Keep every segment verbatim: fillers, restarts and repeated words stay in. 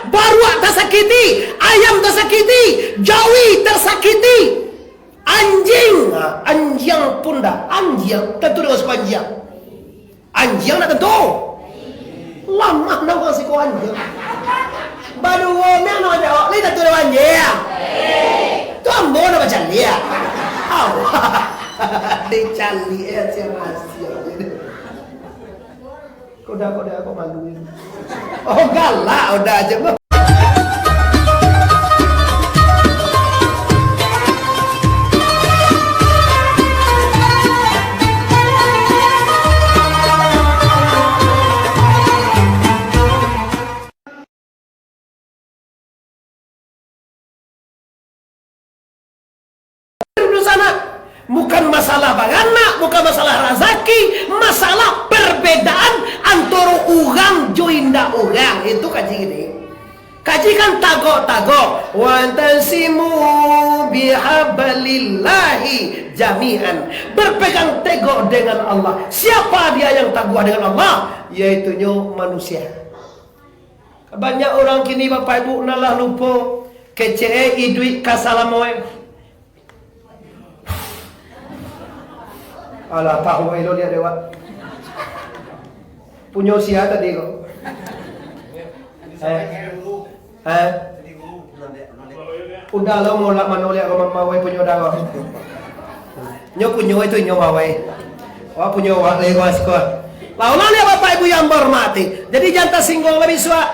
Baruak tasakiti, ayam tasakiti, jawi tasakiti, anjiang, ha, anjiang pun dah, anjiang, tantu dek siko anjiang. Anjiang ndak tantu. Lamah nang urang siko anjiang. Baduo nang nang awak lai tantu dek anjiang. Tu ambo nang bacaliak. Awak dicaliak, eh, siang-siang. Koda, koda, kok malu. Oh, galak, Oda aja, mah. Dunsanak, bukan masalah baranak, bukan masalah razaki, masalah perbedaan antaro urang jo indak urang. Itu kaji gini. Kaji kan tagok-tagok. "Wa'tasimu bihablillahi jami'an." Berpegang teguh dengan Allah. Siapa dia yang taguah dengan Allah? Yaitunyo manusia. Banyak urang kini, Bapak Ibu, nan lah lupo, kecek e iduik ka salamo e. Alah, tahu e lo liak dewat. Punyo sia tadi ko? Eh? Eh? Udah lo, mau lak mano liak ko, mawai punyo dah ko. Nyo punyo itu nyo mawai. Wah, punyo wak lai ko asiko. Lah, ulang liak Bapak Ibu yang berhormati. Jadi jan tasingguang lah bisuak.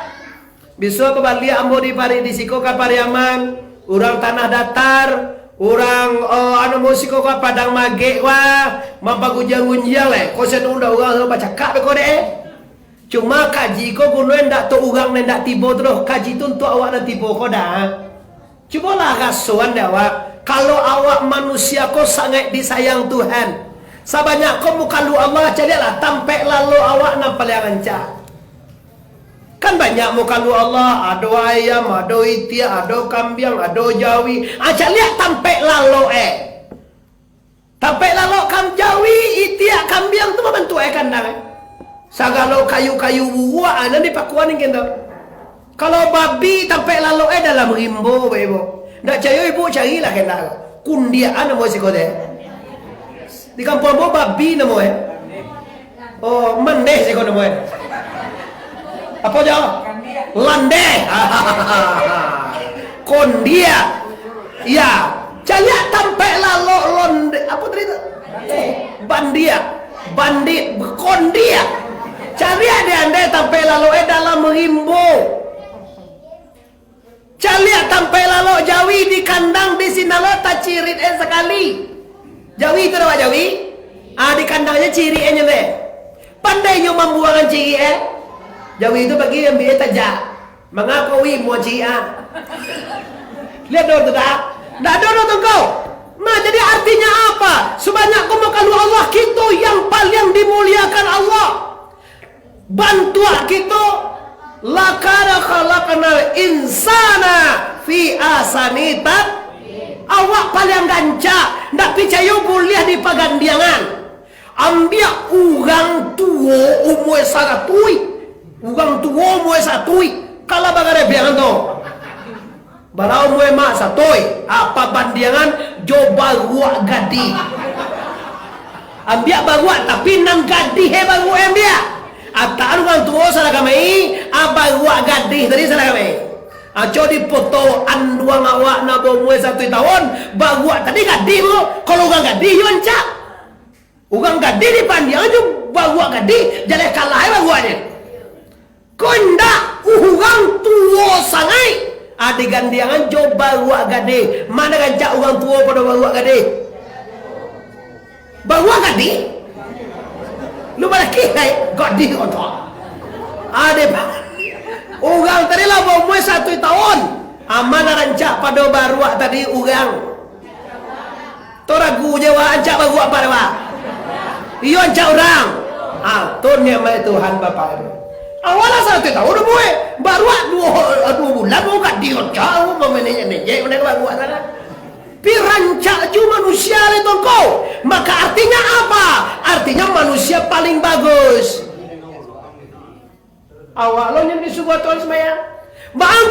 Bisuak babaliak ambo di Pari-, di siko ka Pariaman, urang Tanah Datar, urang, eh, anu, mau siko ka Padang Magek, wah, mampagunjiang-gunjiang lai. Ko sinan undak urang bacakak beko dek, eh. Cuma kaji ko guno indak tu urang nan indak tibo tu doh. Kaji tu untuak awak nan tibo ko dah. Cubolah rasoan dek awak, kalau awak manusia ko sangaik disayang Tuhan. Sabanyak ko mukalu Allah, caliaklah tampek lalok awak nan paliang rancak. Kan banyak mukalu Allah, ado ayam, ado itiak, ado kambiang, ado jawi. Ah, caliak tampek lalok e. Tampek lalok kam-, jawi, itiak, kambiang tu babantuak e kandang e. Sagalo kayu-kayu buruak, ah, nan dipakuan ingin tu. Kalau babi tampek lalok e dalam rimbo, Bapak Ibu. Ndak cayo ibu carilah kandang. Kundiak, ah, namo siko tu e. Di kampuang ambo babi namo e. Oh, mandeh siko namo e. Apo jo? Landeh. Kondiak. Ya, caliak tampek lalok londe-, apo tadi tu? Bandiak. Bandit, kondiak. Caliak di ande tampek lalok e dalam rimbo. Caliak tampek lalok jawi di kandang, di sinan lo tacirik e sakali. Jawi tu ado jawi? Ah, di kandangnyo cirik e nyo deh. Pandai nyo mambuangan cirik e. Jawi tu bagi ambiak e tajak. Mangako wi muah cirik ah. Lihat dulu tu dah. Ndak ado doh tongko. Nah, jadi artinya apa? Sabanyak ko mukalu Allah, kito yang paliang dimuliakan Allah. Bantuak kito, "Laqad khalaqnal insana fi ahsani taq-," Awak paliang rancak, ndak picayo buliah dipagandiangan. Ambiak urang tuo umua saratuih, urang tuo umua saratuih, kalah bagarebehan tu. Bara umua mak satoi, apa bandiangan jo baruak gadih. Ambiak baruak, tapi nan gadih e baruak e ambiak. Atak urang tuo salah kamai, ah, baruak gadih tadi salah kamai. Aco dipoto anduang awak nan baumua satu taun, baruak tadi gadih tu. Kalau urang gadih, iyo rancak. Urang gadih dipandiang jo baruak gadih, jaleh kalah e baruaknyo. Ko indak, urang tuo sangaik, ah, digandiangan jo baruak gadih. Ma nan rancak urang tuo pado baruak gadih? Baruak gadih? Lu balaki, hai, gadih ko tu. Ah, deh, urang tadi lah baumua satu taun. Ah, ma nan rancak pado baruak tadi urang? Tu ragu je, wak, rancak baruak ampek, wak. Iyo, rancak urang. Ah, tu nikmat Tuhan, Bapak Ibu. Awak lah saratuih taun umua, baruak duo, duo bulan, mau gadih rancak, mau mamenyek-menyek, udah baruak dah. Pi rancak ju manusia lai tongko. Maka artinya apa? Artinya manusia paling bagus. Awak lo nyo disuruah Tuhan sumbayang. Baa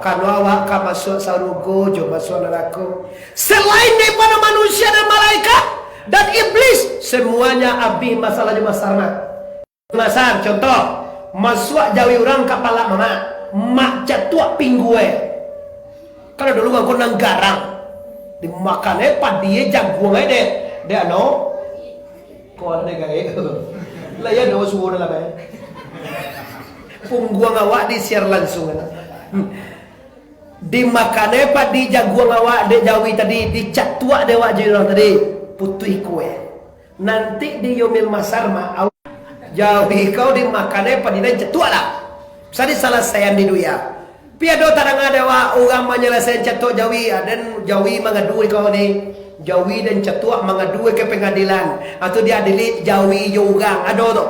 Anu awak ka masuak sarugo jo masuak narako. Selain daripado manusia dan malaikat dan iblis, semuanya abih masalah jo Mas Sarma. Masar, contoh, masuak jawi urang ka palak mamak, mak catuak pinggue. Kan ado urang ko nan garang, dimakan e padi e jaguang e dek, dek ano, ko ado dek gaek. Lah iyo ado suo dalam e. Pungguang awak di-share langsung. Dimakan e padi jaguang awak dek jawi tadi, dicatuak dek awak jawi urang tadi, putuih kue. Nanti di Yaumil Mahsyar, ma-, awak jawi kau dimakan e padi nan catuak lah. Bisa disalasaian di dunia. Pi ado tadanga dek awak urang manyalasaian catuak jawi, ah, den jawi mangadu kau ni. Jawi dan catuak mangadu ka pangadilan. Atau diadili jawi jo urang. Ado tu.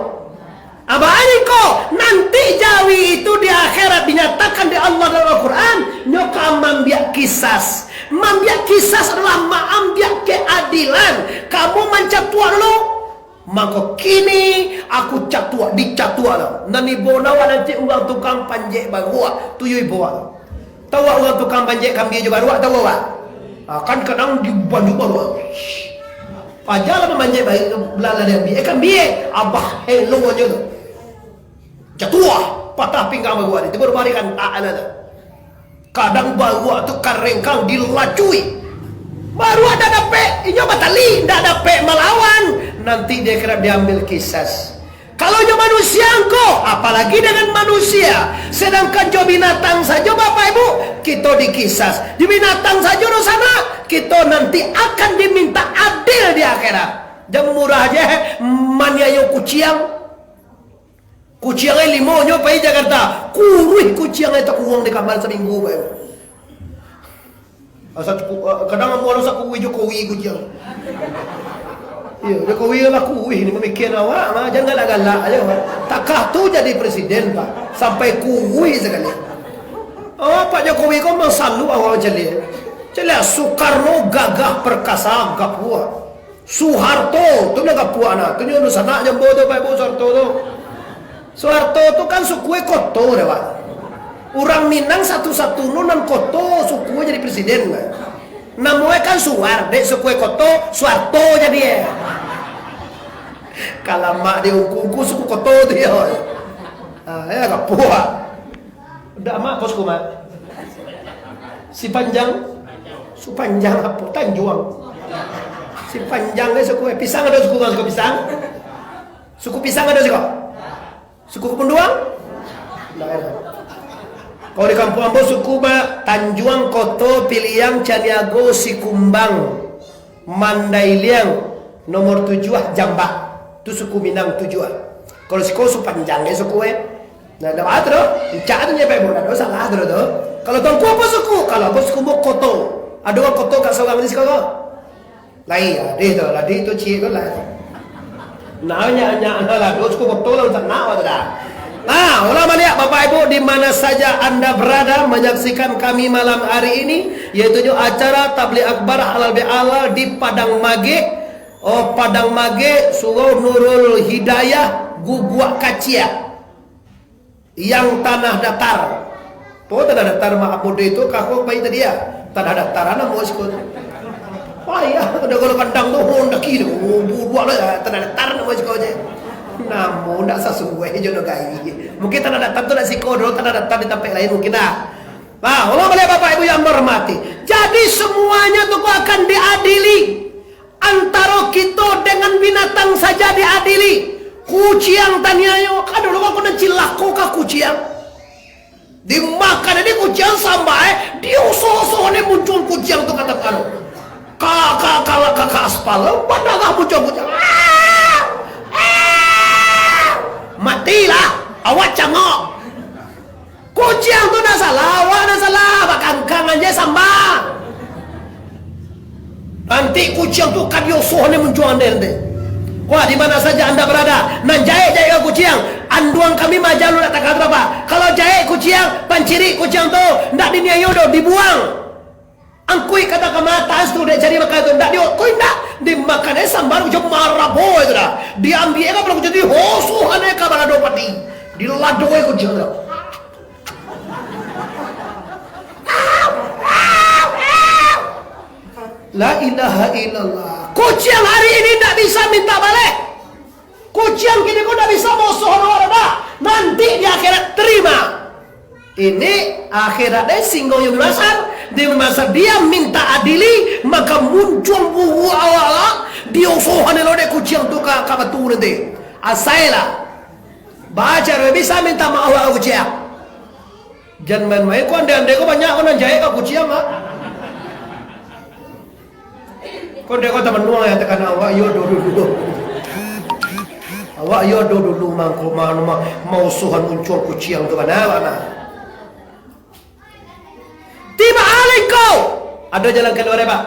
Abah ko, nanti jawi itu di akhirat dinyatakan dek Allah dalam Al-Quran, nyo ka mambiak kisas. Mambiak kisas adalah maambiak keadilan. Kamu mancatuak dulu, mako kini aku catuak, dicatuak lah. Nan ibo nawa nanti urang tukang panjek baruak, tu yo ibo awak. Tahu urang tukang panjek kambia jo baruak, tahu awak? Ah, kan kadang di banyu baruak. Paja lah mamanjek baik, belah lah diambiak. Eh, kan biek, abah helonyo tu. Jatuah, patah pinggang baruak ni. Tibo dibarikan, ah, alah tu. Kadang baruak tu karengkang dilacui. Baruak dak dapek, inyo batali, dak dapek malawan. Nanti di akhirat diambil kisas. Kalau jo manusia ko, apalagi dengan manusia. Sedangkan jo binatang sajo, Bapak Ibu, kito dikisas. Jo binatang sajo dosanak, kito nanti akan diminta adil di akhirat. Jan murah je, maniayo kuciang. Kuciang e limo nyo pai Jakarta, kuruih kuciang e takuruang di kamar saminggu, Bapak Ibu. Asa cukuik, ah, kadang ambo rasa kuruih Jokowi ko, Jang. Iyo, Jokowi lah kuruih ni, mamikian awak mah, jan galak-galak ajo. Takah tu jadi presiden, Pak, sampai kuruih sakali. Oh, Pak Jokowi ko masalu awak caliak. Caliak Soekarno gagah perkasa, gapua. Suharto tu nan kapuak nah, tu nyo dunsanak jo ambo tu, Pak Ibu, Suharto tu. Suharto tu kan suku e Koto dek awak. Urang Minang satu-satu nu nan Koto suku e jadi presiden, kan. Namo e kan Suar, dek suku e Koto, Suharto jadi e. Kalamak di ungku-ungku suku Koto tu yo. Ah, yo kapuak. Dak, Mak, apo suku, Mak? Sipanjang? Supanjang apo? Tanjuang. Sipanjang e suku, eh, pisang ado suku, Mak, suku pisang? Suku pisang ado siko? Suku Kapunduang? Ndak ado. Kalau di kampuang ambo suku, Mak, Tanjuang, Koto, Piliang, Caniago, Sikumbang. Mandailiang, nomor tujuah, Jambak. Tu suku Minang tujuah. Kalau siko Supanjang e suku e. Nah, ndak baa tu doh. Encak tu nyo, Pak Ibu, ndak ado salah tu doh tu. Kalau Tuangku apo suku? Kalau ambo suku ambo Koto. Ado urang Koto ka surang di siko ko? Lai, ado tu, lah di tu ciek tu lah. Nah, nyak, nyak, nah, lah, dos ko botol lah, tak nak, awak tu dah. Nah, ulang baliak, Bapak Ibu, di mana saja Anda berada menyaksikan kami malam hari ini, yaitu nyo acara Tabligh Akbar Halal Bihalal di Padang Magek, oh, Padang Magek, Surau Nurul Hidayah, Guguak Kaciak. Yang tanah datar. Po tanah datar, Mak, apo deh tu, kako pai tadi ya. Tanah datar, namo siko tu. Payah, udah kalau kandang tu, oh, ndaki tu. Oh, buruak lah, tanah datar namo siko je. Namo ndak sasuai jo nagari. Mungkin tanah datar tu ndak siko dulu, tanah datar di tampek lain mungkin dah. Nah, ulang baliak, Bapak Ibu yang berhormati. Jadi semuanya tu akan diadili. Antaro kito dengan binatang saja diadili. Kuciang taniayo, kan dulu aku nan cilako ka kuciang. Dimakan ni kuciang samba, eh, diosoh-osoh ni muncuang kuciang tu kata kalo. Ka, ka, ka, ka, ka aspal, badarah muncuang kuciang. Ah! Ah! Matilah, awak cangok. Kuciang tu ndak salah, awak ndak salah, bakangkang aja samba. Nanti kuciang tu ka diosoh ni muncuang den deh. Wah, di mana saja Anda berada, nan jahek-jahek ka kuciang, anduang kami maja lu ndak takah tu, Pak. Kalau jahek kuciang, pancirik kuciang tu, ndak diniayo doh, dibuang. Angkuik ka tangah atas tu, dek cari makan tu, ndak diokoi, ndak. Dimakan e samba jo marabo itu dah. Diambiak e kapalo kuciang tu, diosoh ane ka balado padi. Dilado e kuciang tu. La ilaha illallah. Kuciang hari ini ndak bisa minta baleh. Kuciang kini ko ndak bisa mausohan awak dah. Nanti di akhirat terima. Ini akhirat deh, singgung yang basar. Di masa dia minta adili, maka muncuang buruak awak lah. Diusohan lo dek kuciang tu ka, ka batu nanti. Asai lah. Baca bisa minta maaf awak kuciang. Jan main-main, ko andai-andai ko banyak ko nan jahek ka kuciang, ha. Ko andai ko tamanuang ya, takana awak yo do dulu. Awak yo do dulu mangko manu ma-, mausohan muncuang kuciang tu bana, bana. Tibo alai ko. Ado jalan kaluar, Pak.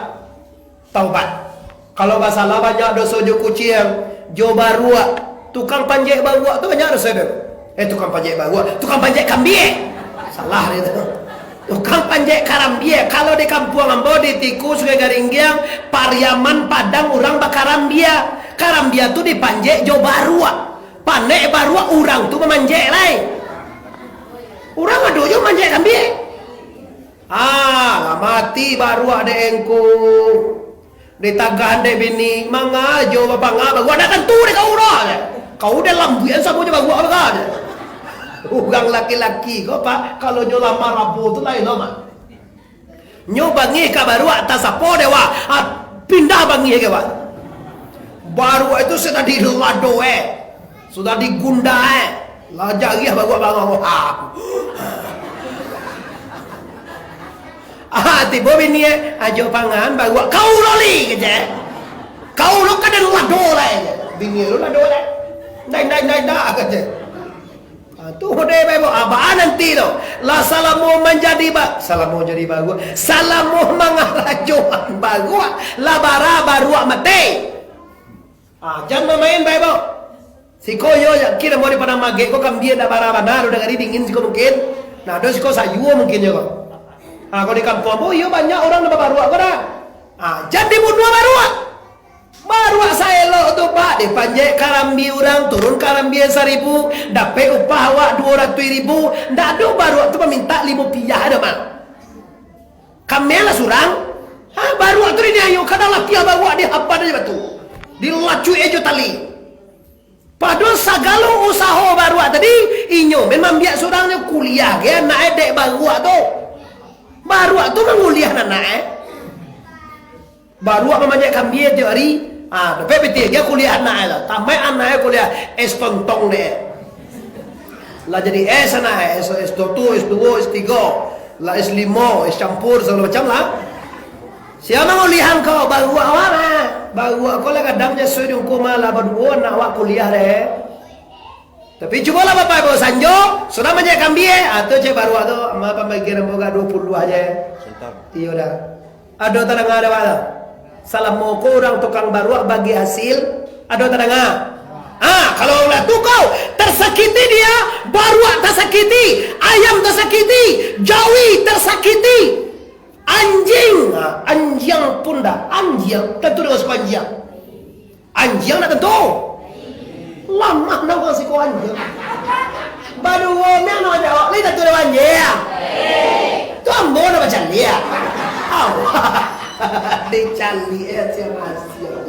Taubat. Kalau basalah banyak doso jo kuciang, jo baruak, tukang panjek baruak tu banyak doso tu. Eh, tukang panjek baruak, tukang panjek kambie. Salah dia tu. Tukang panjek karambie, kalau di kampuang ambo di Tiku, Sungai Garinggiang, Pariaman, Padang, urang bakarambie. Karambie tu dipanjek jo baruak. Panek baruak, urang tu mamanjek lai. Urang ado jo manjek kambie. Ah, lah mati baruak dek engku. Ditagah dek bini, mangajo bapangah baruak, dak tantu dek kau dah, jar. Kau dah lambuian samo jo baruak lah, jar. Urang laki-laki ko, Pak, kalau nyo lah marabo tu lain lo, Mak. Nyo bangih ka baruak, tasapo dek wak, ah, pindah bangih ka wak. Baruak itu sudah dilado, eh. Sudah digunda, eh. Lah jariah baruak bangah, ha. Ah, tibo bini, eh, "Ajo pangan baruak kau lo li," kecek. "Kau lo ka den lado lai," kecek. Bini lo lado lai. "Ndai, ndai, ndai, ndai," kecek. Ah, tu deh, Bapak, abah nanti tu. Lah salamo manjadi ba-, salamo jadi baruak, salamo mangarajoan baruak, lah bara baruak mati. Ah, jan mamain bae, Bo. Siko yo yakin ambo di Padang Magek ko kambie ndak bara bana, ado dangari dingin siko mungkin. Nah, ado siko sayua mungkin yo ko. Ah, ko di kampuang ambo, iyo banyak urang nan babaruak ko dah. Ah, jan dibunuah baruak. Baruak saelok tu, Pak, dipanjek karambie urang, turun karambie saribu, dapek upah awak duo ratuih ribu. Ndak ado baruak tu mamintak limo piah ado, Mak. Kami lah surang. Ha, baruak tu diniayo, kadang lah piah baruak dihapan aja batu. Dilacuik aja tali. Padahal sagalo usaho baruak tadi, inyo memang biak surang nyo kuliah ge anak e dek baruak tu. Baruak tu manguliah anak e. Baruak mamanjek kambie tiok ari. Ha, dapek pitih ge kuliah anak e lah. Tamaik anak e kuliah es tontong dek e. Lah jadi es anak e, es, es satu, es duo, es tigo, lah es limo, es campur, sagalo macam lah. Sia manguliahan kau, baruak awak lah. Baruak kau lah gadang jasui di ungku mah, lah baduo anak awak kuliah deh. Tapi cubolah Bapak Ibu sanjo, sudah manjek kambie, ah, tu cek baruak tu, mah pambagian ambo ka duo puluah aja. Iyo dah. Ado tadanga dah, Pak, tu? Salamo ko urang tukang baruak bagi hasil, ado tadanga? Ah, kalau lah tu kau, tersakiti dia, baruak tersakiti, ayam tersakiti, jawi tersakiti, anjing, ah, anjiang pun dah, anjiang, tantu dengan suku anjiang. Anjiang nak tantu. Lamah nak urang siko anjiang. Baduo miang nak jawab, lai tantu ado anjiang. Tu ambo nak bacaliak. Awak dicaliak, eh, siang-siang.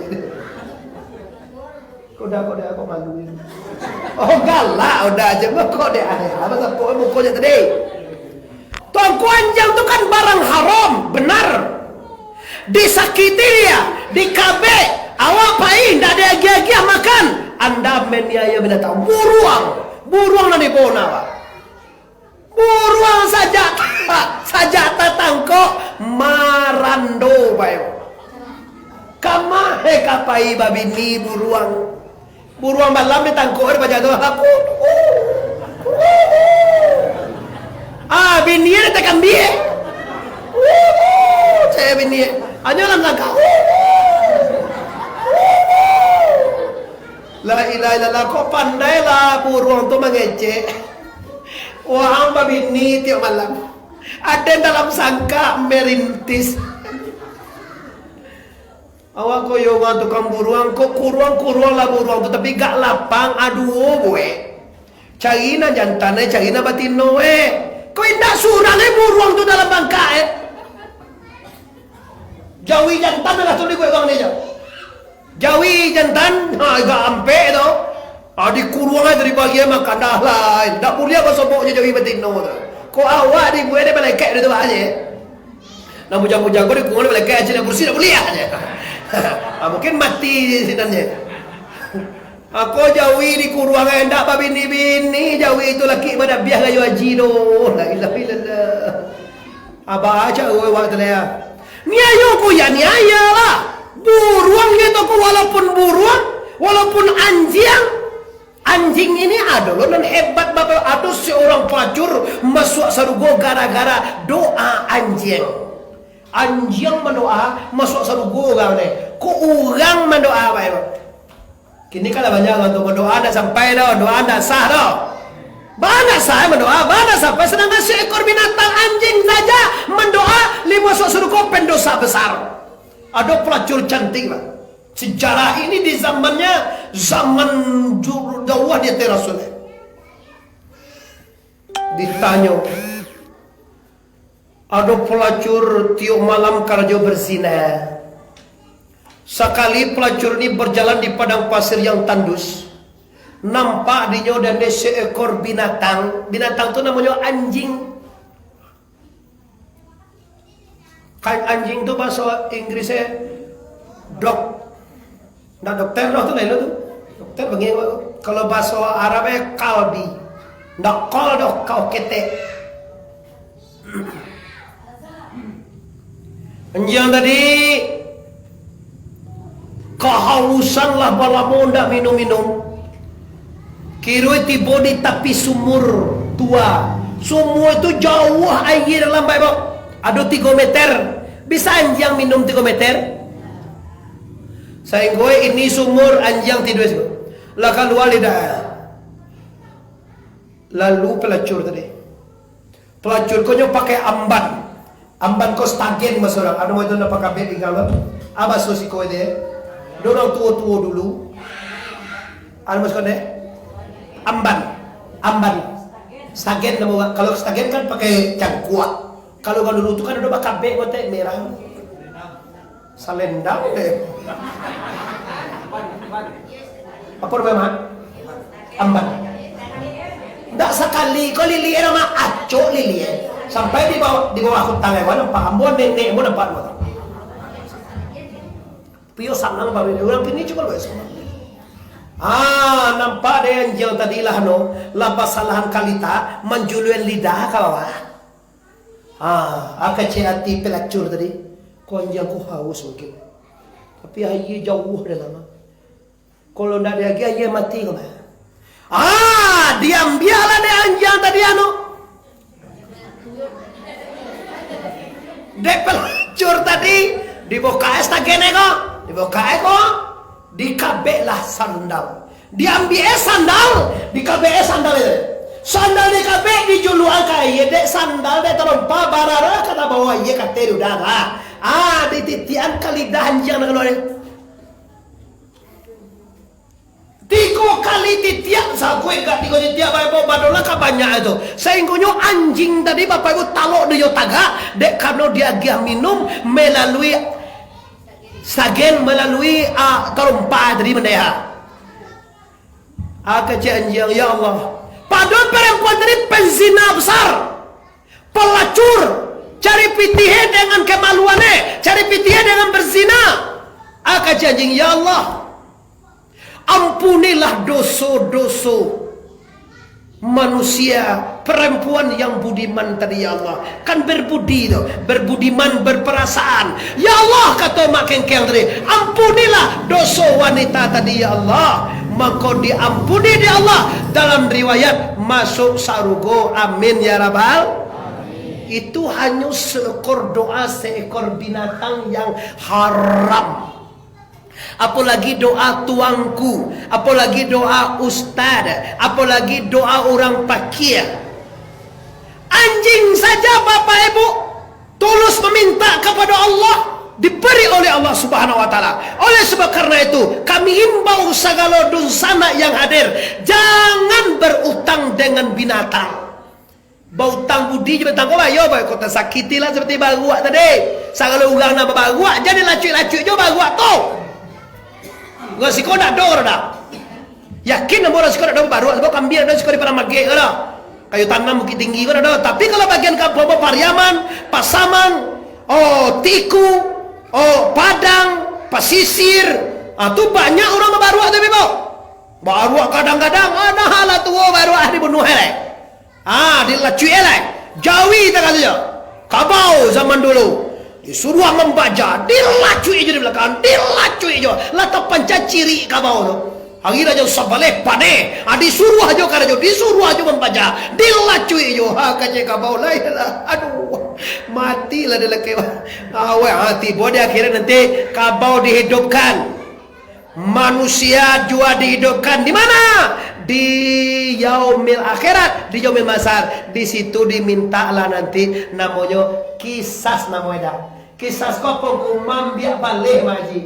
Koda-koda kok malu. Oh, galak, udah aja kok dek aneh. Apa sapok muko je tadi? Tuangku anjiang tu kan barang haram, benar. Disakiti dia, dikabek, awak pai, ndak diagiah-agiah makan. Anda maniaya binatang, buruang, buruang nan dibona, Pak. Buruang sajak, sajak tatangkok, marando, Pak. Kama he ka pai babini buruang. Buruang malam ditangkok di paja tu. Aku. Ah, bini dia takambie. Caya bini. Hanya dalam langkah. La ilaha illallah, kok pandai lah buruang tu mangecek. Wah, ang babini tiok malam. Ada dalam sangka merintis. Awak ko yo urang tukang buruang, ko kuruang-kuruang lah buruang tu, tapi gak lapang, aduo buek. Cari nan jantan e, cari nan batino e. Ko indak surang e buruang tu dalam bangkak e. Jawi jantan lah tu dikuek urang ni jo. Jawi jantan, ha, agak ampek tu. Ha, dikuruang aja dari bagian makan dah lah. Ndak buliah basobok jo jawi batino tu. Kok awak dibuek dek malaikat tu aja. Nah, bujang-bujang ko dikuruang dek malaikat aja, nak kursi ndak buliah aja. Ha, mungkin mati sinan je. Ako jawi dikuruang, eh, ndak babini-bini jawi tu, laki badabiah kayu aji tu. La ilaha illallah. Abah cak awak tu lah. Niayo ko ya niayo lah. Buruang gitu ko, walaupun buruang, walaupun anjiang, anjing ini ado lo nan hebat, Bapak. Ado seorang pelacur masuak sarugo gara-gara doa anjiang. Anjiang mandoa masuak sarugo urang deh. Ko urang mandoa, Bapak. Kini kan lah banyak urang tu, doa ndak sampai doh, doa ndak sah doh. Baa ndak sah mandoa, baa ndak sampai, sedangkan seekor binatang anjing saja mandoa, lai masuak sarugo, pendosa besar. Ado pelacur cantik lah. Sejarah ini di zamannya, zaman ju-, jauah di ateh Rasul. Ditanyo, ado pelacur tiok malam karajo berzina. Sakali pelacur ni berjalan di padang pasir yang tandus, nampak dinyo dek seekor binatang. Binatang tu namonyo anjing. Kan anjing tu bahaso Inggrisnyo dog. Ndak dokter doh tu, lain tu. Dokter bangih. Kalau bahaso Arabnyo kalbi. Ndak kol doh, kau ketek. Anjiang tadi kahausan lah, balamo ndak minum-minum. Kiro tibo di tapi sumur tua. Sumur tu jauah aia dalam, Bapak. Ado tigo meter. Bisa anjiang minum tigo meter? Sainggo ini sumur, anjiang tiduik situ. Lah kalua lidah. Lalu pelacur tadi. Pelacur ko nyo pakai amban. Amban ko stagen bahaso urang. Ado mah itu nan pakabek pinggang tu. Ah, bahaso siko itu, eh. Ado urang tuo-tuo dulu. Ado mah siko, eh. Amban. Amban. Stagen namo urang. Kalau stagen kan pakai cangkuak. Kalau, kalau dulu tu kan ado bakabek kotek merah. Salendang deh. Apa namanya, Mak? Amban. Ndak sakali ko liliak, Mak, acok liliak. Sampai di bawah, di bawah kutang hewan nampak. Ambo nenek ambo nampak dua. Pio sanang baru urang kini cubo lo semua. Ah, nampak deh anjiang tadi lah no, lah basalahan kalita, manjuluan lidah ka bawah. Ah, ah, kecek ati pelacur tadi. Ko anjiang ko haus mungkin. Tapi aia jauah dalam. Kalau ndak diagiah, aia mati ko mah. Ah, diambiaklah dek anjiang tadi anu. Dek pelacur tadi, dibuka es tagennya ko, dibuka es ko, dikabeklah sandal. Diambiak sandal, dikabek sandal itu. Sandal dikabek, dijuluakan ka aia, dek sandal dek tarompa, bararah ka bawah aia, ka ateh udah lah. Ah, dititiakan ka lidah anjiang nak kalua. Tigo kali titiak, sakuik ka tigo titiak, bae badolah ka banyak itu. Sainggonyo anjing tadi, Bapak Ibu, talok dinyo tagak, dek karano diagiah minum melalui sagen, melalui, ah, tarompa tadi, mandeh. Ah, kecek anjiang, ya Allah. Padahal perempuan tadi penzina besar. Pelacur. Cari pitih dengan kemaluan, eh. Cari pitih dengan berzina. Ah, kecek anjiang, ya Allah. Ampunilah doso-doso manusia, perempuan yang budiman tadi, ya Allah. Kan berbudi tu, berbudiman, berperasaan. Ya Allah, kato Mak Kengkeng tadi, ampunilah doso wanita tadi, ya Allah. Mako diampuni dek Allah. Dalam riwayat, masuk sarugo. Amin, ya Rabbal. Itu hanyo seekor doa seekor binatang yang haram. Apolagi doa tuangku, apolagi doa ustad, apolagi doa urang pakia. Anjing saja, Bapak Ibu, tulus meminta kepada Allah, diberi oleh Allah Subhanahu wa Ta'ala. Oleh sebab karena itu, kami imbau sagalo dunsanak yang hadir, jangan berutang dengan binatang. Bautang budi jo binatang ko lah, yo, bae ko tasakiti lah seperti baruak tadi. Sagalo urang nan babaruak, jan dilacuik-lacuik jo baruak tu. Urang siko ndak ado doh. Yakin ambo urang siko ndak ado baruak, sabab kambia ado siko di Padang Magek tu doh. Kayu Tanam, Bukittinggi ko ndak ado. Tapi kalau bagian kampuang ambo, Pariaman, Pasaman, oh, Tiku, oh, Padang, Pasisir, ah, tu banyak urang babaruak tu, Bebo. Baruak kadang-kadang, ah, nah lah tuo baruak dibunuah lai. Ah, dilacuik lai. Jawi takatunyo. Kabau zaman dulu. Disuruah mambaja, dilacuik jo di balakang, dilacuik jo. Lah tapanca cirik kabau tu. Ari rajo sabaleh paneh, ah, disuruah jo karajo, disuruah jo mambaja, dilacuik jo. Ha, kecek kabau lai lah. Aduh, matilah dia lakek. Awak, ah, tibo di akhirat nanti kabau dihidupkan. Manusia jua dihidupkan di mana? Di yaumil akhirat, di yaumil mahsyar. Di situ dimintalah nanti namonyo kisas, namo eda. Kisas ko pangku mambiak baleh, Mak Haji.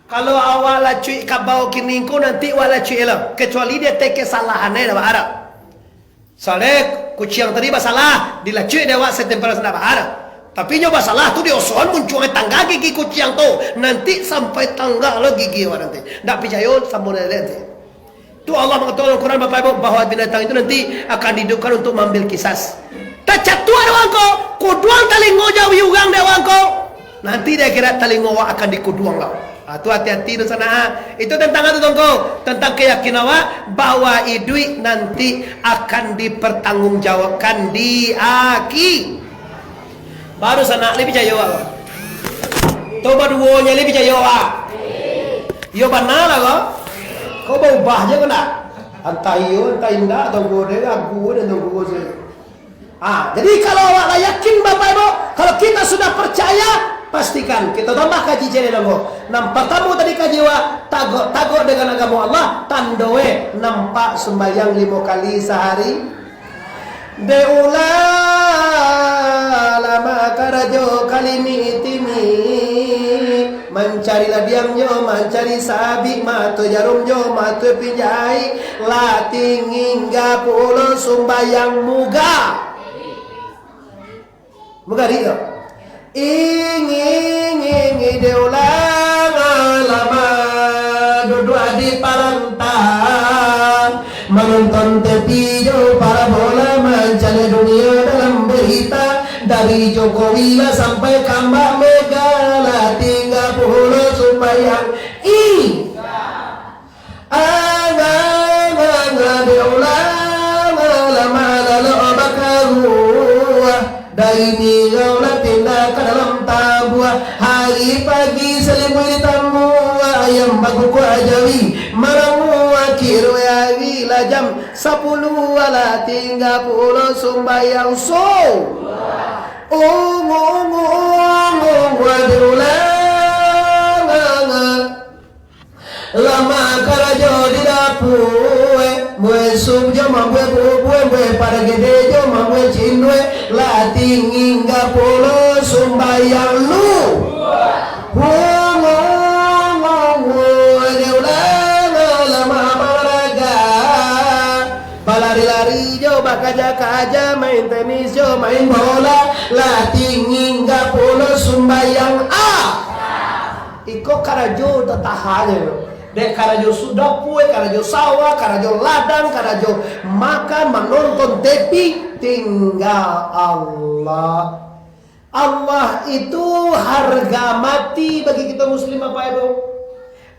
Kalau awak lacuik kabau kini ko, nanti awak lacuik elok. Kecuali dia teke kesalahan, eh, dah baharap. Soalnya kuciang tadi basalah, dilacuik dek awak setempat sanak bahar. Tapi nyo basalah tu diosoan muncuang tangga gigi kuciang tu. Nanti sampai tangga lo gigi awak nanti. Ndak picayo samo dek nanti. Tu Allah mangatokan dalam Quran, Bapak Ibu, bahwa binatang itu nanti akan dihidupkan untuk maambil kisas. Tacatuak dek awak ko, kuduang talingo jawi urang dek awak ko. Nanti di akhirat talingo awak akan dikuduang lah. Ah, tu hati-hati tu sanak. Itu tentang apa tu, Tongko? Tentang keyakinan awak bahwa iduik nanti akan dipertanggungjawabkan di aki. Baru sanak, lai picayo awak. Tu baduonyo lai picayo awak. Iyo bana lah ko. Ko baubah je ko ndak? Antah iyo, antah indak, Tongko dek ragu dek Tongko se. Ah, jadi kalau awak lah yakin, Bapak Ibu, kalau kita sudah percaya, pastikan kita tambah kaji cek dek Tongko. Nan partamo tadi kaji awak, tagok-tagok dengan agamo Allah, tandoe nampak sumbayang limo kali sahari. Dek ulah lama karajo kalimi-timi, mancari ladiang jo mancari sabik, mato jarum jo mato pinjai, lah tinggi pulo sumbayang muga. Muga ri tu. Ingi, ingi, ingi, dek ulah lama duduak di parantang, manonton T V jo parabola, mancaliak dunia dalam berita, dari Jokowi lah sampai ka Mbak Mega, lah tingga pulo sumbayang. Ih. Angah, angah, angah, dek ulah, angah, lama lalok bakaruah. Dari Minang lah pindah ka dalam tabuah. Hari pagi salimui di tamuah, ayam bakukuak jawi maramua. Kiro ari lah jam sapuluah, lah tingga pulo sumbayang subuah. Ung, ung, ung, ung, ung, dek ulah, angah, angah. Lama karajo di dapua, mbuek sup jo mambuek bubua, mbuek paragede jo mambuek cindua, lah tinggi pulo sumbayang lu. Wungu, wungu, dek ulah lama balaraga. Balari-lari jo bakaja-kaja, main tenis jo main bola, lah tinggi pulo sumbayang a. Iko karajo tatahanyo. Dek karajo su-, dapua, karajo sawah, karajo ladang, karajo makan, manonton T V, tingga Allah. Allah itu harga mati bagi kita muslim, Bapak Ibu.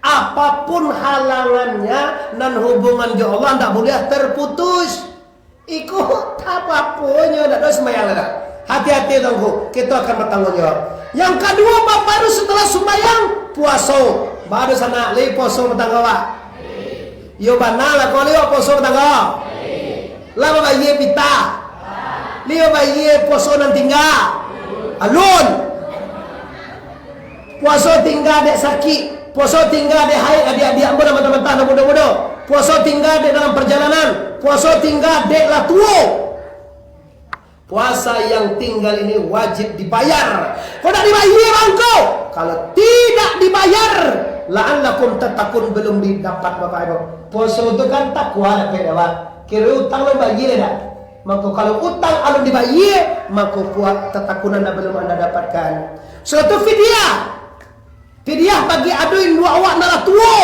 Apapun halangannya, nan hubungan jo Allah ndak boleh terputus. Iko tak apo-aponyo, dak doh sumbayang dah. Hati-hati tu, Ngku, kita akan bertanggung jawab. Yang kedua, Bapak Ibu, setelah sumbayang, puaso. Baru sana, lai puaso batanggo, Pak? Iyo bana lah, kau lai puaso batanggo? Lah babayia pita? Lai babayia puaso nan tingga? Alun. Puaso tingga dek sakik, puaso tingga dek haid, adiak-adiak ambo nan mantah-mantah, nan mudo-mudo. Puaso tingga dek dalam perjalanan, puaso tingga dek lah tuo. Puasa yang tinggal ini wajib dibayar. Kok dak dibayar, Bangko? Kalau tidak dibayar, la'allakum tattaqun belum didapat, Bapak Ibu. Puaso tu kan takwa, dak, Pak? Kiro utang lo bayar dak? Mako, kalau utang alun dibayie, mako kuat tatakunan nan balum anda dapatkan. Suatu fidyah. Fidyah bagi ado induak awak nan lah tuo.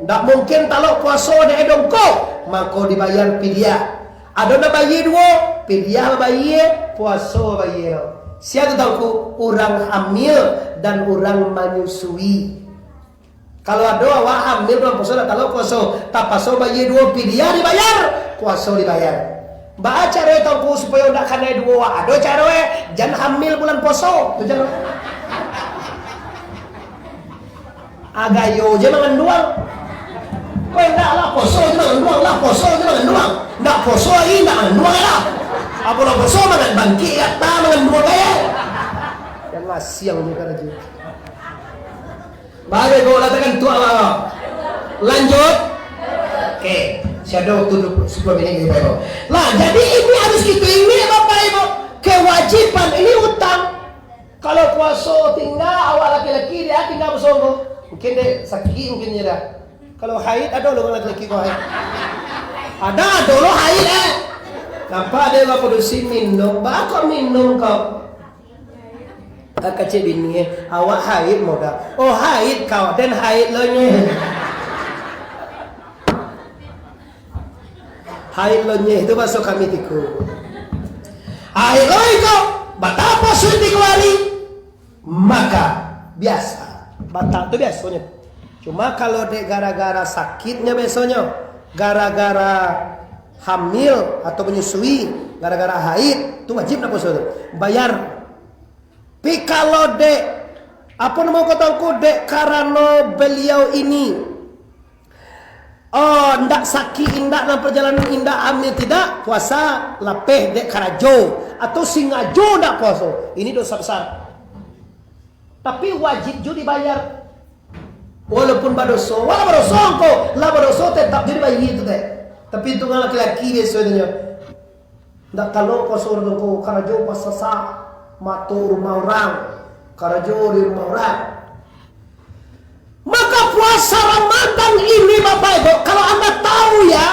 Ndak mungkin talok puaso dek dongko. Mako dibayar fidyah. Ado nan bayie duo, fidyah bayie, puaso bayie. Sia tu Tuangku? Urang hamil dan urang manyusui. Kalau ado awak hamil bulan puaso, ndak talok puaso, tapaso bayie duo, fidyah dibayar, puaso dibayar. Baa caro e Tuangku supayo ndak kanai duo? Ado caro e, jan hamil bulan puaso, tu caro. Agayo je manganduang. Kau indak lah puaso je manganduang, lah puaso je manganduang. Ndak puaso lagi, ndak manganduang lah. Apo lah puaso, mangan bangkik kata manganduang kaya. Yang ngasiang je karajo. Bagai kau katakan tu awak. Lanjut. Oke, shadow tu sepuluh minit lagi, Bapak Ibu. Lah, jadi ini harus kita ingat, Bapak Ibu. Kewajiban ini utang. Kalau puaso tingga, awak laki-laki dia tingga basongko. Mungkin dek sakit, mungkin dia dah. Kalau haid, ada lo laki-laki kau haid. Ada, ada lo haid, eh. Nampak dia orang produksi minum. Ba kok minum kau? Ah, kecek bini, eh, awak haid moga. Oh, haid kau, den haid lo nye. Haid lo nye, itu bahaso kami tiku. Haid lo iko, batapa suit tiku hari, maka biasa. Batak tu biasonyo. Cuma kalau dek gara-gara sakitnya biasonyo, gara-gara hamil atau menyusui, gara-gara haid, tu wajib nak puasa tu. Bayar. Pi kalau dek, apo namo kau Tuangku, dek karano beliau ini, oh, ndak sakik, indak dalam perjalanan, indak hamil, tidak, puasa lapeh dek karajo, atau singajo ndak puaso, ini dosa besar. Tapi wajib ju dibayar. Walaupun badoso, walau badoso angko, lah badoso, tetap ju dibayar tu teh. Tapi itu laki-laki biaso tu nyo. Ndak talok puaso urang ko, karajo pasasak, mato rumah urang, karajo di rumah urang. Maka puasa Ramadan ini, Bapak Ibu, kalau anda tahu ya,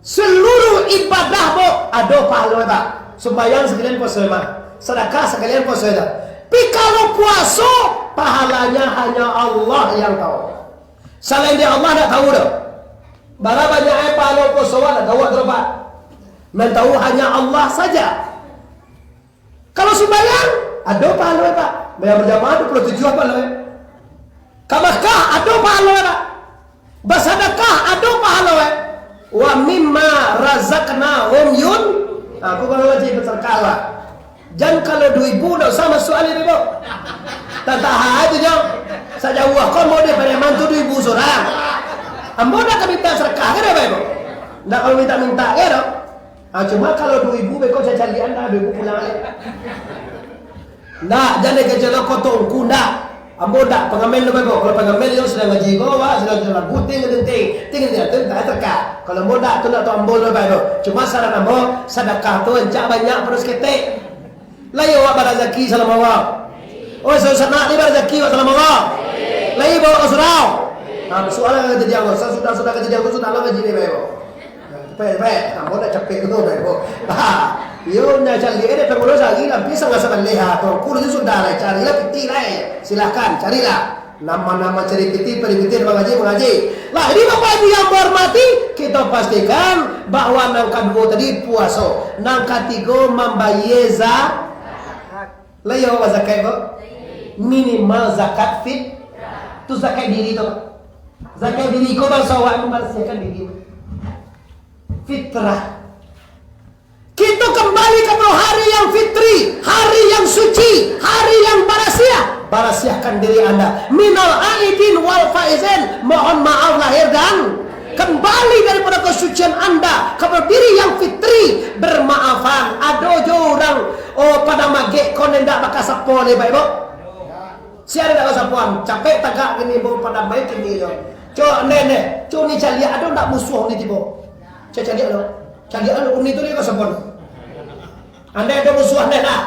seluruh ibadah, Bu, ado pahalo, Pak. Sumbayang sakalian puaso, Pak. Sadakah sakalian puaso, Pak. Tapi kalau puaso, pahalanya hanya Allah yang tahu. Salain dari Allah ndak tahu doh. Bara banyak eh pahalo puaso awak ndak tahu, Pak. Nan tahu hanya Allah saja. Kalau sumbayang, ado pahalo, Pak. Bayar berjamaah dua puluh tujuh pahalo, eh. Ka Makkah, ado pahalo, Pak. Basadakah, ado pahalo, eh. Wa mimma razaqnahum yun. Aku kalau lagi berserkala. Jan kalau dua ribu, ndak usah masuk alih, Ibu. Tantang hal itu, Jang. Sajauah kon mau di Pariaman tu dua ribu surang. Ambo ndak ka minta sedekah, kan, Bapak Ibu? Ndak kalau minta-minta, kan, dok? Ah, cuma kalau dua ribu beko cacalian dah, dua ribu pulang aja. Ndak, jan dikecek lo koto ungku, ndak. Ambo ndak pengamen lo beko. Kalau pengamen yo sudah ngaji ko, wah, sudah, sudah lagu, ting, ting, ting, ting, ting, ting, tak terka. Kalau ambo ndak, tu ndak tu ambo lo beko. Cuma saran ambo, sadakah tu encak banyak, perus ketek. Lai awak barazaki salamo awak. Oh, sa-, sanak ni barazaki awak salamo awak. Lai bawa ka surau. Ha, soalan kajadian ko. Sa-, sudah, sudah kajadian ko, sudah lah ngaji ni, beko. Capek, capek. Ambo dah capek tu, beko. Ha. Iyo, nya cari, eh, dek pengurus lagi, tapi sangat sabaleh, ha. Tuangku tu sudah lah, carilah piti lah, eh. Silakan, carilah. Nama-nama cari piti, pari piti, mangaji, mangaji. Lah, jadi Bapak Ibu yang berhormati, kita pastikan bahwa nang kaduo tadi puaso. Nang katigo mambayie za-, lah iyo, Pak, zakat, Pak? Minimal zakat fit-, tu zakat diri tu, Pak. Zakat diri ko banso awak mambarasiahkan diri. Fitrah. Kita kembali kepada hari yang fitri, hari yang suci, hari yang barasiah. Barasiahkan diri anda. Minal aidin wal faizin. Mohon maaf lahir dan kembali daripada kesucian anda kepada diri yang fitri, bermaafan. Ado jo urang, oh, pada magek kon indak bakasapo leh, Bapak Ibu. Sia indak bakasapoan, capek tagak kini, Ibu, pada baik kini jo. Cok, ndeh, ndeh. Cok ni caliak, ado ndak musuah ni tibo? Cok caliak lo. Caliak lo, uni tu ni bakasapoan. Andai ado musuah, ndeh lah.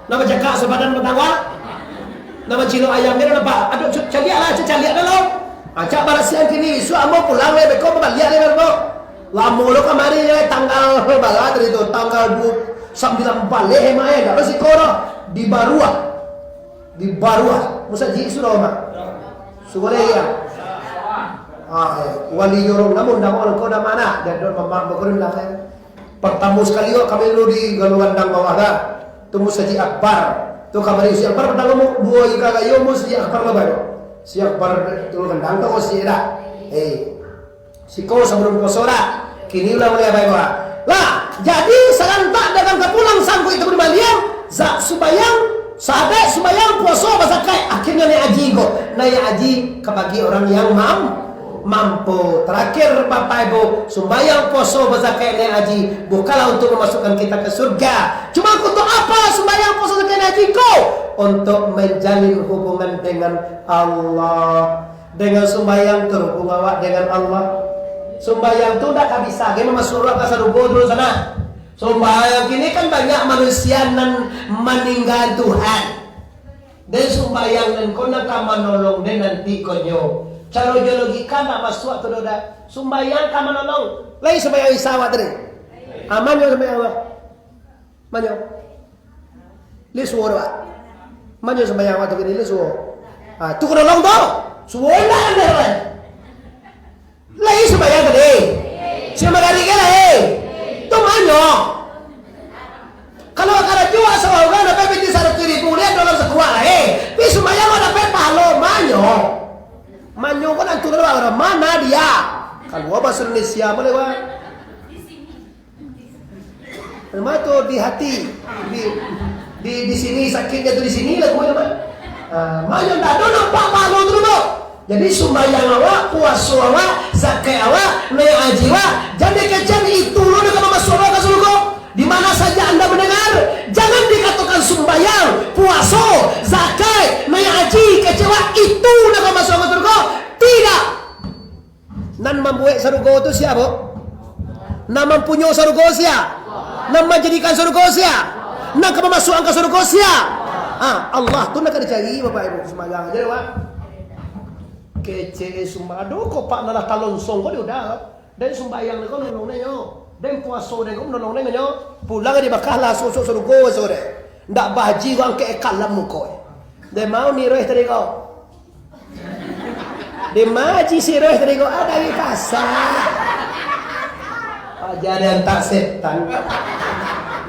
Nak bacakak sabadan batawa. Nak mancilok ayam ni, nampak? Aduh, cok caliak lah, cok caliak dah lo. Acak barasiahan kini, isuak ambo pulang leh, beko babaliak leh, beko. Lamo lo kamari, eh, tanggal bara tadi tu, tanggal dua, sambilan baleh, eh, mak, eh, dak lo siko doh. Di Baruah. Di Baruah. Musajik surau, mak. Surau ya. Ah, eh, wali jorong namun dak mau ko dak mana. Dak ado mamak bakurun lah, eh. Pertama sekali kok kami dulu di Galuh Gandang bawah dah. Tu Musajik Akbar. Tu kamari Musajik Akbar pertama mu, dua ika gayo Musajik Akbar lo baru. Si Akbar Galuh Gandang tu Musajik dah. Eh. Siko sabalum puaso dah. Kini ulah mulai abai ko. Lah, jadi sarantak dagang ka pulang sangguik itu di maliang, za-, sumbayang, sadek sumbayang, puaso, bazakaik. Akhirnyo naiak aji ko. Naiak aji ka bagi orang yang mam-, mampu. Terakhir, Bapak Ibu, sumbayang, puaso, bazakaik, naiak aji bukanlah untuk memasukkan kita ke surga. Cuma untuk apa sumbayang, puaso, zakek, naiak aji ko? Untuk menjalin hubungan dengan Allah. Dengan sumbayang terhubung awak dengan Allah. Sumbayang tu ndak ka bisa ge mamasuak awak ka sarugo dulu sana. Sumbayang kini kan banyak manusia nan maningga Tuhan. Den sumbayang nan ko nan ka manolong den nanti ko nyo. Caro jo logika ndak masuak tu doh dah. Sumbayang ka manolong. Lai sumbayang Isya awak tadi. Aman jo sumbayang awak. Manyo? Lai suo doh, Pak. Manyo sumbayang wakatu kini lai suo. Ah, tu ka nolong tu. Suo indak kan, Pak? Lai sumbayang tadi. Si magari ke lai. Tu manyo? Kalau karajo asa urang dapat pitih saratuih ribu, lai dolar sakuak lai. Pi sumbayang awak dapat pahalo, manyo? Manyo ko nan tu lah, mana dia? Kalua bahaso Indonesia, boleh, Pak? Mato di hati, di, di, di sini sakitnya tu di sini lah gue mah. Ah, mayo ndak ado nampak pahalo tu doh. Jadi sumbayang awak, puaso awak, zakat awak, naiak aji awak, jadi kecen itu lo nan ka mamasuak awak ka surga. Di mana saja anda mendengar, jangan dikatakan sumbayang, puaso, zakat, naiak aji, kecen awak, itu nan ka mamasuak awak ka surga. Tidak. Nan mambuek sarugo tu sia, Bu? Nan mampunyo sarugo sia? Nan manjadikan sarugo sia? Nan ka mamasuakan ka sarugo sia? Ha, Allah tu nan ka dicari, Bapak Ibu, sumbayang aja, Pak. Kecek sumba-, aduh, kok Pak nalah talonsong kok dia udah. Den sumbayang ko nolong den nyo. Den puaso den ko nolong den nyo. Pulang di Makkah lah sosok sarugo sore. Ndak bahaji ko angkek kalam muko. Den mau niroh tadi ko. Di maji siroh tadi ko ada di kasa. Aja ada antak setan.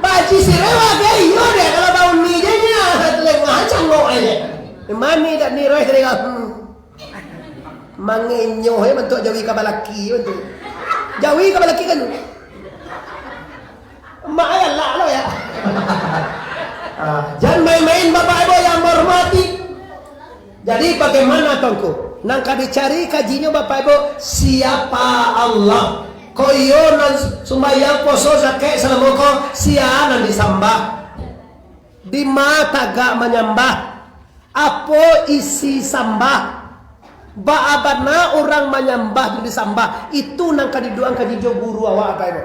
Baji siroh ada iyo deh kalau bau ni je nya. Lengah cangok aja. Mani dak ni roh tadi ko. Hmm. Mangenyo he bantuak jawi ka balaki bantuak. Jawi ka balaki kan. Mak ayah lah lo ya. Ah, jangan main-main Bapak Ibu yang menghormati. Jadi bagaimana tongku? Nan ka dicari kajinyo Bapak Ibu, siapa Allah? Ko iyo nan sumbayang poso zakat salamo ko sia nan disambah? Dima tagak manyambah? Apo isi sambah? Baa bana urang manyambah jo disambah? Itu nan ka diduakan jo guru awak apai tu.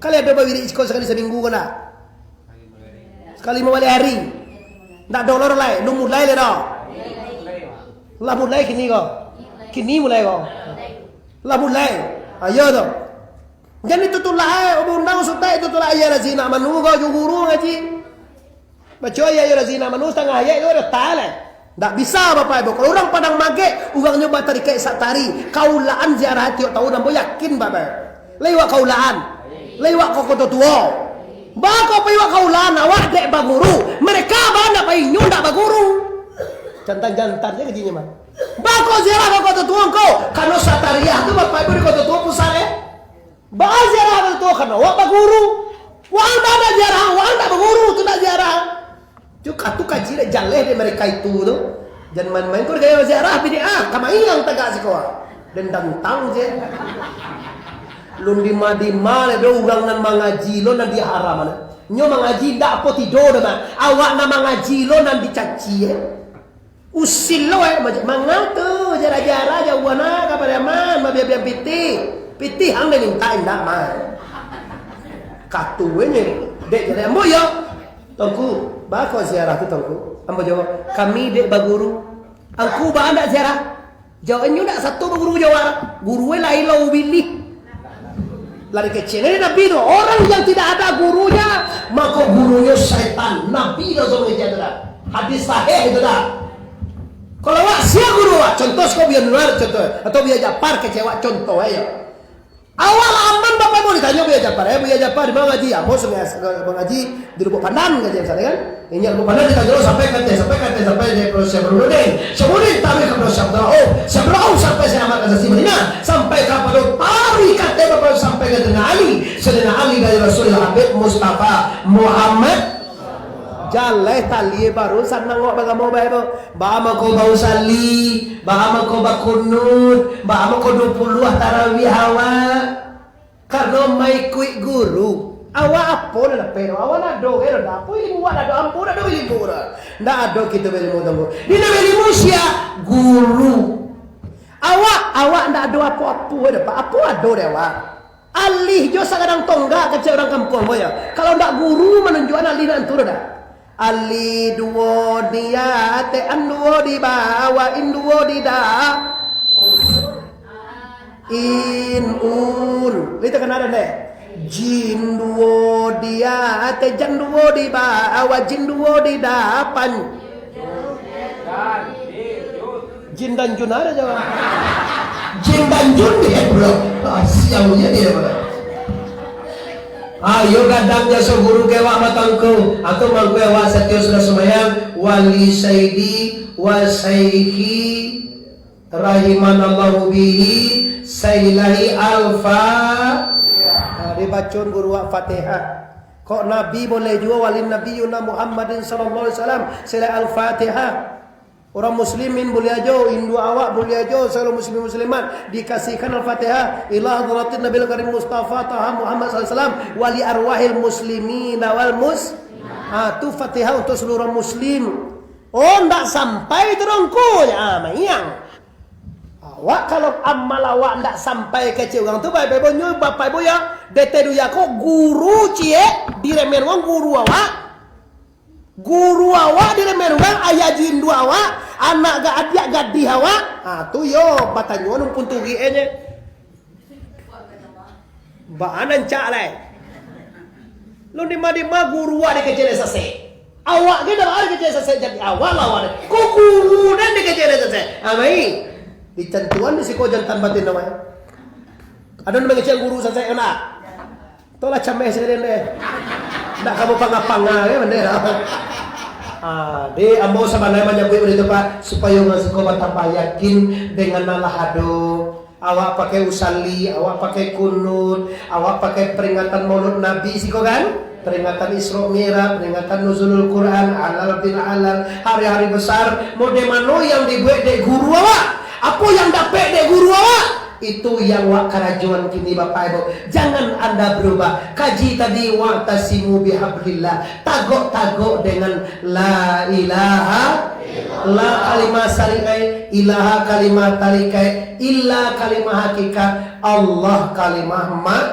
Kali ado bawirik siko sakali saminggu ko ndak? Sakali limo baleh hari. Ndak dolor lai, lu mulai lai dah. Lah mulai kini ko. Kini mulai ko. Lah mulai. Ayo tu. Jan itu tulak eh, undang sutai itu tulak ayo lah si nak manu ko jo guru ngaji. Baco ayat yo razina manu satangah ayat yo datang lah. Ndak bisa, Bapak Ibu. Kalau urang Padang Magek, urangnyo batarikaik satari. Kaulaan ziarah tiok taun, ambo yakin, Bapak Ibu. Lai wak kaulaan. Lai wak koko tuo. Bako pai wak kaulaan, awak dek baguru. Mereka ba ndak pai, inyo ndak baguru. Jantan-jantan je kajinyo mah. Bako ziarah koko tuo ko. Kano satariah tu, Bapak Ibu, di koko tuo pusat eh. Baa ziarah tu kan, awak baguru. Wak ndak ziarah, wak ndak baguru tu ndak ziarah. Tu ka-, tu kaji dek jaleh dek mereka itu tu. Jan main-main ko gaya ziarah bid'ah, ka maiang tagak siko. Den dantang je. Lun dima-dima le do urang nan mangaji lo nan diharam. Nyo mangaji ndak apo tido doh, Mak. Awak nan mangaji lo nan dicaci, eh. Usil lo, eh, mangatu, jara-jara, jauah na, ka Pariaman, mabiang-biang pitih. Pitih ang den mintak indak, mah. Katuanyo, dek, jadi ambo yo. Tuangku, baa ko ziarah tu, Tuangku? Ambo jawab, kami dek baguru. Angku baa ndak ziarah? Jawabnyo ndak sato baguru jawab. Guru e lai lo ubilih. Lah dikecek ni Nabi tu, orang yang tidak ada gurunya, mako gurunyo syaitan. Nabi tu suruh kecek tu dah. Hadis sahih itu dah. Kalau awak sia guru awak, contoh siko Buya Nuar, contoh, atau Buya Japar kecek awak, contoh aja. Awak lah aman, Bapak Ibu, ditanyo Buya Japar, eh, Buya Japar, di mana ngaji? Ambo Sungai As-, ngaji di Lubuk Pandan, ngaji di sana, kan? Inyo Lubuk Pandan ditanyo sampai ka ateh, sampai ka ateh, sampai di Pondok Syekh Burhanuddin. Syekh Burhanuddin taruih ka Pondok Syekh Abdul Rauf. Syekh Abdul Rauf sampai Syekh Ahmad Al-Ghazali Madinah, sampai ka Pondok, taruih ka ateh, Bapak Ibu, sampai ka Sayyidina Ali. Sayyidina Ali dari Rasulullah Habib Mustafa Muhammad. Jaleh tali baru sanang awak bagamo bae tu. Baa mako bausalli, baa mako bakunut, baa mako duo puluah tarawih awak. Karano maikuik guru. Awak apo nan dapek tu? Awak ndak ado, eh, ndak ado. Apo ilmu awak ndak ado? Ambo ndak ado ilmu tu. Ndak ado kito ilmu tu. Di nan ilmu sia? Guru. Awak, awak ndak ado apo-apo, eh, Pak. Apo ado dek awak? Alih jo sagadang tonggak, kecek urang kampuang ko yo. Kalau ndak guru manunjuakan alih ndak antu doh dah. Alih duo di ateh, an duo di bawah, in duo di da-, in, un. Lai takana dah deh. Jin duo di ateh, jan duo di bawah, jin duo di dapan. Jin dan Jun ada jawab. Jin dan Jun dia pulo. Ah, sialnyo dia pulo. Ayo gadang jaso guru kewak matangku. Atau mangku awak satio sudah sumbayang. Wali saidi wa syaihi rahimanallahu bihi saililahi alfa. Nah, dibacon guru awak Fatihah. Kok Nabi boleh juo, wali Nabi Yuna Muhammadin sallallahu alaihi wasallam, selain Al-Fatihah. Urang muslimin buliah jo, induk awak buliah jo, sagalo muslimin muslimat, dikasihkan Al-Fatihah, ila hadratin Nabil Karim Mustafa Taha Muhammad sallallahu alaihi wasallam, wali arwahil muslimin wal mus-, ah, tu Fatihah untuk seluruh muslim. Oh, ndak sampai tu dongko, ah, mayang. Awak kalau amal awak ndak sampai kecek urang tu, baik-baik bonyo, bapak ibu ya, dete duya ko guru ciek, diremen wang guru awak. Guru awak diremen urang, ayah jindo awak, anak ga-, adiak gadih awak, ha, tu yo batanyo nang pun turik e nye. Baa nan cak lai. Lun dima-dima guru awak dikecek sasek. Awak ge dah dikecek sasek, jadi awak lawan. Ko guru den dikecek sasek. Ha, mai. Dicantuan di siko jantan batin awak. Ado nan mangecek guru sasek, nak? Tolah cameh sakalian deh. Ndak kamu panga-panga, ya, benda. Ah, di ambo sabananyo manyabuik benda tu, Pak, supayo urang siko batambah yakin dengan nan lah ado. Awak pakai usalli, awak pakai kunut, awak pakai peringatan Maulud Nabi siko kan? Peringatan Isra Mi'raj, peringatan Nuzulul Quran, halal bin halal, hari-hari besar, mode mano yang dibuek dek guru awak? Apo yang dapek dek guru awak? Itu yang wak karajoan kini, Bapak Ibu. Jangan anda berubah. Kaji tadi, "Wa'tasimu bihablillah." Tagok-tagok dengan la ilaha, la kalimah syarikai, ilaha kalimah tarikai, illa kalimah hakikat, Allah kalimah ma-,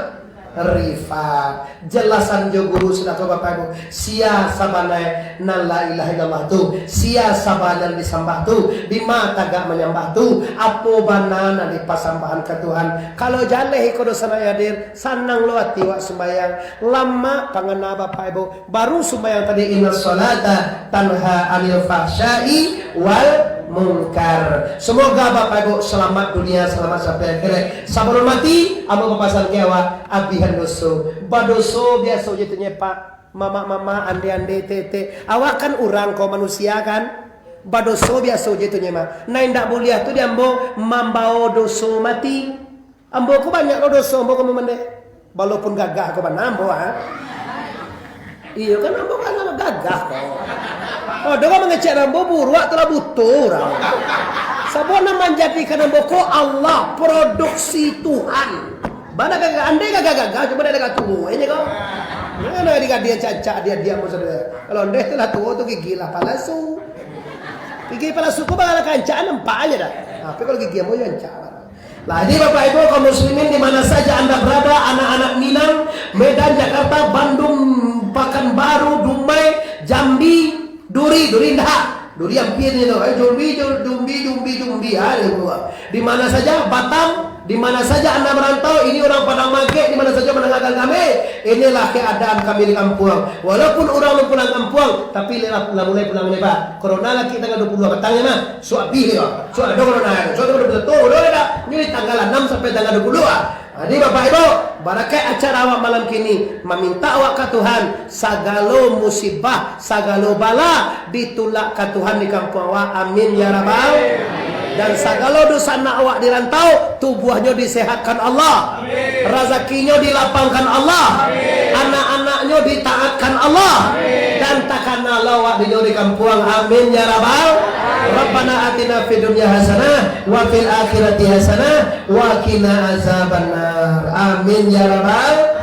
rifat. Jelasan jo guru sudah tu, Bapak Ibu. Sia sabanai nan la ilaha illallah tu? Sia sabanai nan disambah tu? Dima tagak manyambah tu? Apo bana nan dipasambahan ka Tuhan? Kalau jaleh iko doso nan hadir, sanang lo ati wak sumbayang. Lamak pangana, Bapak Ibu. Baru sumbayang tadi, "Inna sholata tanha anil fahsya'i wal munkar." Semoga Bapak Ibu selamat dunia, selamat sampai akhirat. Sabalun mati, ambo bapasan ka awak, abihan doso. Badoso biaso je tu nye, Pak. Mamak-mamak, ande-ande, tete. Awak kan urang ko, manusia kan? Badoso biaso je tu nye, Mak. Nan indak buliah tu di ambo mambao doso mati. Ambo ko banyak lo doso ambo ko mamandeh. Walaupun gagah ko bana ambo, ha. Iyo kan, ambo kan gagah ko. Oh, ado urang mangecek ambo buruak, tu lah buto urang. Sabab nan manjadikan ambo ko Allah, produksi Tuhan. Bana gagah, andai gagah-gagah, cuma dak gagah tuo, eh, ko. Jangan ado digadia cancak, dia diam sajo. Kalau ndeh tu lah tuo tu gigi lah palasu. Gigi palasu ko bakancak nampak aja dah. Tapi kalau gigi ambo yo rancak. Lah, jadi Bapak Ibu kaum muslimin di mana saja Anda berada, anak-anak Minang, Medan, Jakarta, Bandung, Pekanbaru, Dumai, Jambi, Duri, Duri ndak. Duri ampia ni tu. Eh, Jumbi, Jum-, Jumbi, Jumbi, Jumbi. Ah, dia keluar. Di mana saja, Batam, Di mana saja anda merantau, ini orang Padang Magek, di mana saja mendengarkan kami, inilah keadaan kami di kampuang. Walaupun urang nan pulang kampuang, tapi lah, lah mulai pulang lebar. Corona lagi tanggal dua puluh dua patang ni mah. Suak abih ni, suak ado corona, suak ado corona, tu dah, dah. Ni tanggal anam sampai tanggal dua puluh dua. Jadi, Bapak Ibu, barakat acara awak malam kini, maminta awak ka Tuhan, sagalo musibah, sagalo bala, ditulak ka Tuhan di kampuang awak. Amin, ya Rabbal. Dan sagalo dunsanak awak di rantau, tubuahnyo disehatkan Allah. Razakinyo dilapangkan Allah. Anak-anaknyo ditaatkan Allah. Dan takana lo awak dinyo di kampuang. Amin, ya Rabbal. Rabbana atina fid dunya hasanah, wa fil akhirati hasanah, wa qina azabannar. Amin, ya Rabbal.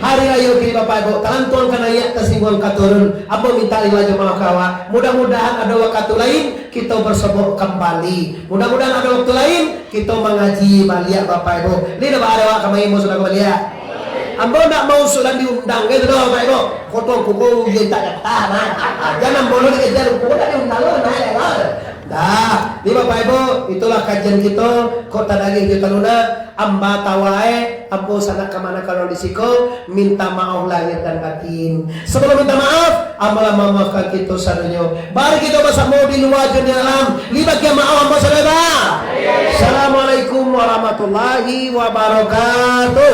Hari rayo kini, Bapak Ibu, talantuang ka naiak, tasingguang ka turun. Ambo minta rila jo maaf ka awak. Mudah-mudahan ado wakatu lain, kito basobok kambali. Mudah-mudahan ado wakatu lain, kito mangaji baliak, Bapak Ibu. Ni dah ba-, ado awak kamari, ambo sudah ka baliak. Ambo ndak mau sudah diundang, gitu doh, Bapak Ibu. Kotong kuku, dia tak dapat, nah. Jangan boleh dikejar, kuku ndak diundang, nah, ya, nah. Dah, ni Bapak Ibu, itulah kajian kito, Kota Daging Juta Lunak, amba tawae, ambo sanak kamanakan urang di siko, minta maaf lahir dan batin. Sebelum minta maaf, ambo lah mamaafkan kito sadonyo. Mari kito basamo di lua jo di dalam, ni bagian maaf ambo sadonyo. Assalamualaikum warahmatullahi wabarakatuh.